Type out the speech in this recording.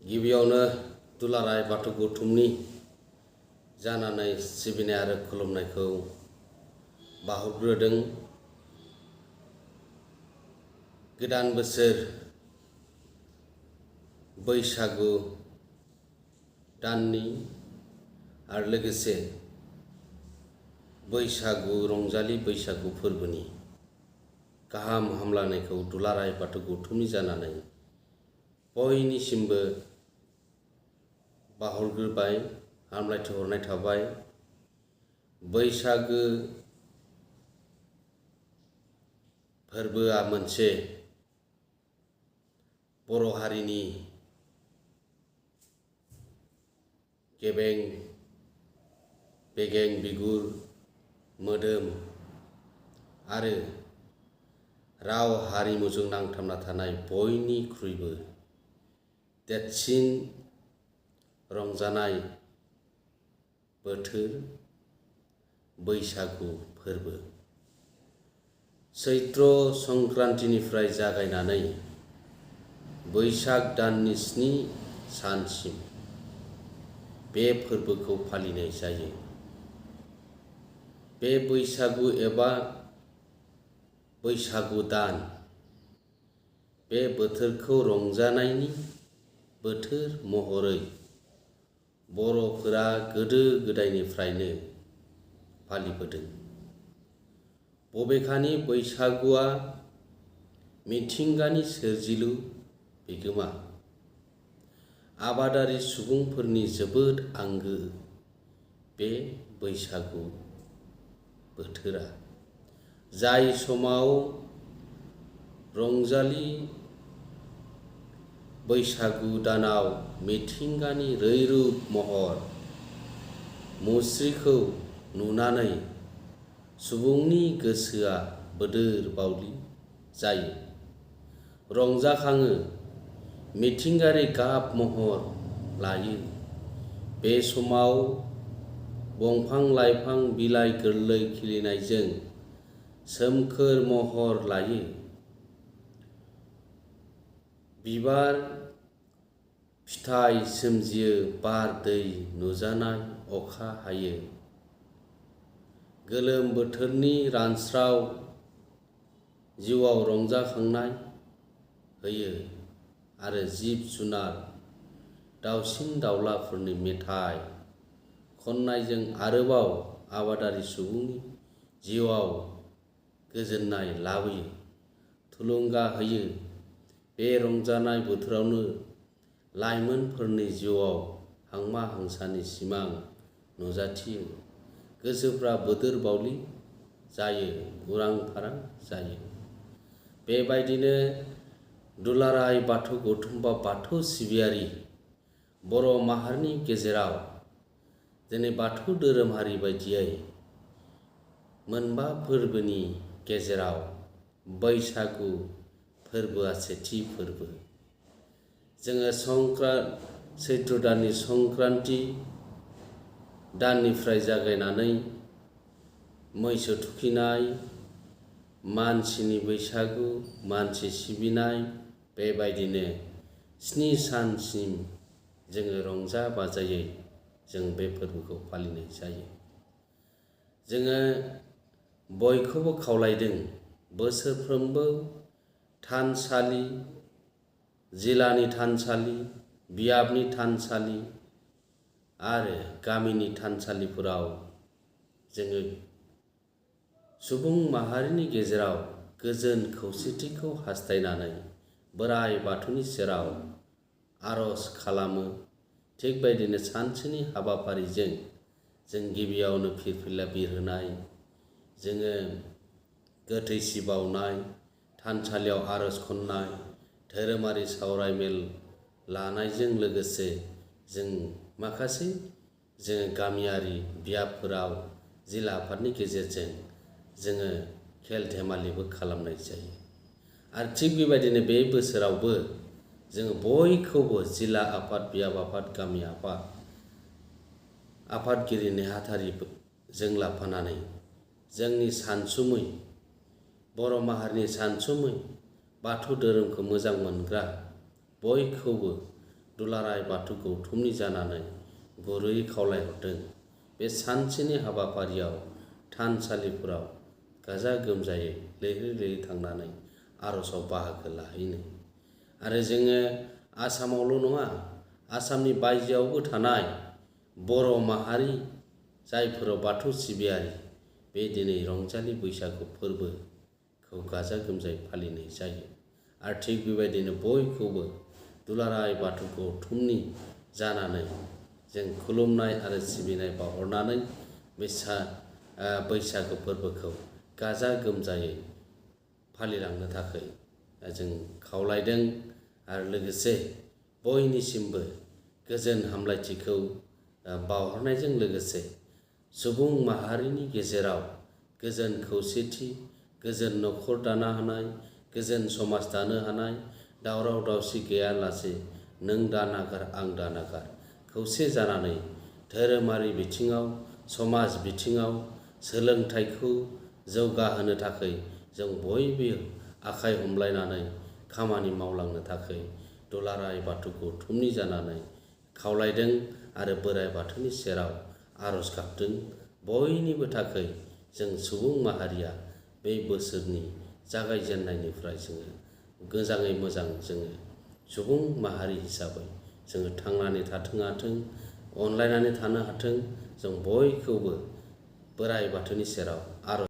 गिबियावनो दुलाराय बाथौ गौथुमनि जानानै सिबिनाय आरो खुलुमनायखौ बावहरग्रोदों। गोदान बोसोर बैसागु दाननि आरो लोगोसे बैसागु रंजालि बैसागु फोरबोनि गाहाम हामलायनायखौ दुलाराय बाथौ गौथुमनि जानानै बयनिसिमबो बावहरग्रोबाय, हामलायथि हरनाय थाबाय। बैसागो फोरबोआ मोनसे बर' हारिनि गेबें बेगें बिगुर मोदोम आरो राव हारिमुजों नांथाबना थानाय बयनिख्रुइबो देरसिन रंजानाय बोथोर बैसागु फोरबो। चैत्र संक्रान्तिनिफ्राय जागायनानै बैसाग दाननि 7 सानसिम बे फोरबोखौ फालिनाय जायो। बे बैसागु एबा बैसागु दान बे बोथोरखौ रंजानायनि बोथोर महरै बर'फोरा गोदो गोदायनिफ्रायनो फालिबोदों। बबेखानि बैसागुआ मिथिंगानि सोरजिलु बिगोमा आबादारि सुबुंफोरनि जोबोद आंगो बे बैसागु बोथोरा, जाय समाव रंजालि बैसागु दानाव मिथिंगानि रैरुब महर मुस्रिखौ नुनानै सुबुंनि गोसोआ बोदोर बावलि जायो, रंजाखाङो, मिथिंगायारि गाब महर लायो। बे समाव दंफां लाइफां बिलाइ गोरलै खिलिनायजों सोमखोर महर लायो, बिबार फिथाइ सोमजियो, बार दै नुजानाय अखा हायो। गोलोम बोथोरनि रानस्राव जिउआव रंजाखांनाय होयो आरो जिब जुनार दाउसिन दाउलाफोरनि मेथाइ खननायजों आरोबाव आबादारि सुबुंनि जिउआव गोजोननाय लाबोयो, थुलुंगा होयो। बे रंजानाय बोथोरावनो लाइमोनफोरनि जिउआव हांमा हांसानि सिमां नुजाथियो, गोसोफ्रा बोदोर बावलि जायो, उरां फारां जायो। बेबायदिनो दुलाराय बाथौ गौथुम बा बाथौ सिबियारि बर' माहारिनि गेजेराव दिनै बाथौ धोरोमारि बायदियै मोनबा फोरबोनि गेजेराव बैसागु फोरबोआ सेथि फोरबो। जोङो चैत्र दाननि संक्रान्ति दाननिफ्राय जागायनानै मैसो थुखैनाय, मानसिनि बैसागु, मानसि सिबिनाय, बेबायदिनो 7 सानसिम जोङो रंजा बाजायै जों बे फोरबोखौ फालिनाय जायो। जोङो बयखौबो खावलायदों बोसोरफ्रोमबो थानसालि, जिल्लानि थानसालि, बियाबनि थानसालि आरो गामिनि थानसालिफोराव जोङो सुबुं माहारिनि गेजेराव गोजोन खौसेथिखौ हास्थायनानै बोराइ बाथौनि सेराव आर'ज खालामो। थिग बेबायदिनो सानसेनि हाबाफारिजों जों गिबियावनो फिरफिला बिरहोनाय, जोङो गोथैसि बावनाय, थानसालियाव आर'ज खन्नाय, धोरोमारि सावराय मेल लानायजों लोगोसे जों माखासे जोङो गामियारि बियाबफोराव जिल्ला आफादनि गेजेरजों जोङो खेल धेमालिबो खालामनाय जायो। आरो थिग बेबायदिनो बे बोसोरावबो जोङो बयखौबो जिल्ला आफाद, बियाब आफाद, गामि आफाद, आफादगिरि नेहाथारिजों लाफानानै जोंनि सानसुमै बर' माहारिनि सानसुमै बाथौ धोरोमखौ मोजां मोनग्रा बयखौबो दुलाराय बाथौ गौथुमनि जानानै गुरै खावलायहरदों बे सानसेनि हाबाफारियाव थानसालिफोराव गाजा गोमजायै लैहोर लैहोर थांनानै आर'जआव बाहागो लाहैनो। आरो जोङो आसामावल' नङा, आसामनि बायजोआवबो थानाय बर' माहारि जायफोराव बाथौ सिबियारि बे दिनै रंजालि बैसागु फोरबोखौ गाजा गोमजायै फालिनाय जायो। आरो थिग बेबायदिनो बयखौबो दुलाराय बाथौ गौथुमनि जानानै जों खुलुमनाय आरो सिबिनाय बावहरनानै बैसागु फोरबोखौ गाजा गोमजायै फालिलांनो थाखाय जों खावलायदों। आरो लोगोसे बयनिसिमबो गोजोन हामलायथिखौ बावहरनायजों लोगोसे सुबुं माहारिनि गेजेराव गोजोन खौसेथि, गोजोन न'खर दानो हानाय, गोजोन समाज दानो हानाय, दावराव दावसि गैयालासे नों दा नागार आं दा नागार खौसे जानानै धोरोमारि बिथिङाव, समाज बिथिङाव सोलोंथाइखौ जौगाहोनो थाखाय जों बयबो आखाइ हमलायनानै खामानि मावलांनो थाखाय दुलाराय बाथौ गौथुमनि जानानै खावलायदों आरो बोराइ बाथौनि सेराव आर'ज गाबदों। बयनिबो थाखाय जों सुबुं माहारिया बे बोसोरनि जागायजेननायनिफ्राय जोङो मोजाङै मोजां जोङो सुबुं माहारि हिसाबै जोङो थांनानै थाथों हाथों, अनलायनानै थानो हाथों, जों बयखौबो बोराइ बाथौनि सेराव आर'ज